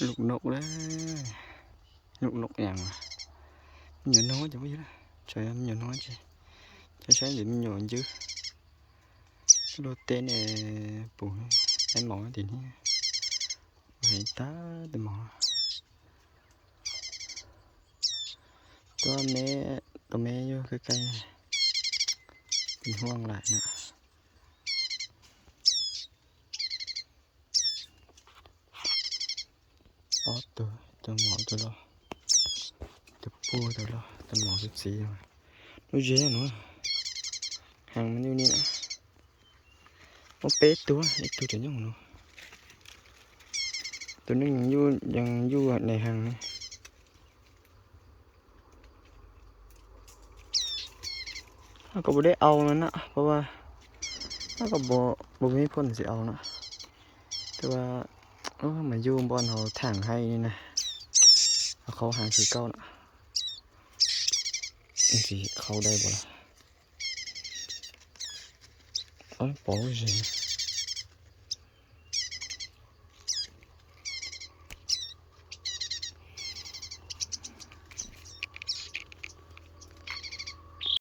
ລູກນົກເດີ ລູກນົກຫຍັງວະ? ມີຫຍັງນ້ອຍຈັງບໍ່ຢູ່ລະ ໃຊ່ມີຫຍັງນ້ອຍຈິ ໃຊ່ໃຊ່ມີຫຍັງຈື່ ໂລເຕນເອ ປູໃຫ້ໝໍຕິນີ້ ບໍ່ເຫັນຕາແຕ່ໝໍ ຕົວແມ່ ຕົວແມ່ຢູ່ໃກ້ໆ ເປັນຫ່ວງຫຼາຍນະ. ອໍ ຕົວ ຕົວໝໍຕົວລໍ ຕົວປູຕົວລໍ ຕົວໝໍສຸດສີ ດູເຈນະ ຫາງມັນຢູ່ນີ້ນະ ໂອເປ ຕົວ ອີກຕົວດຽວຍັງເນາະ ຕົວໜຶ່ງຍັງຢູ່ ຍັງຢູ່ໃນຫາງນີ້. ເຮົາກໍບໍ່ໄດ້ເອົາມັນນະ ເພາະວ່າເຮົາກໍບໍ່ ບໍ່ມີຜົນຊິເອົານະ ແຕ່ວ່າ ໂອ້ ມາຢູ່ບ່ອນເຮົາຖາງໄຮ່ນີ້ນະ ເອົາເຂົ້າຫາຄືເກົ່ານະ ມັນຊິເຂົ້າໄດ້ບໍ່ລະ? ໂອ້ຍ ໂປ້ເຊ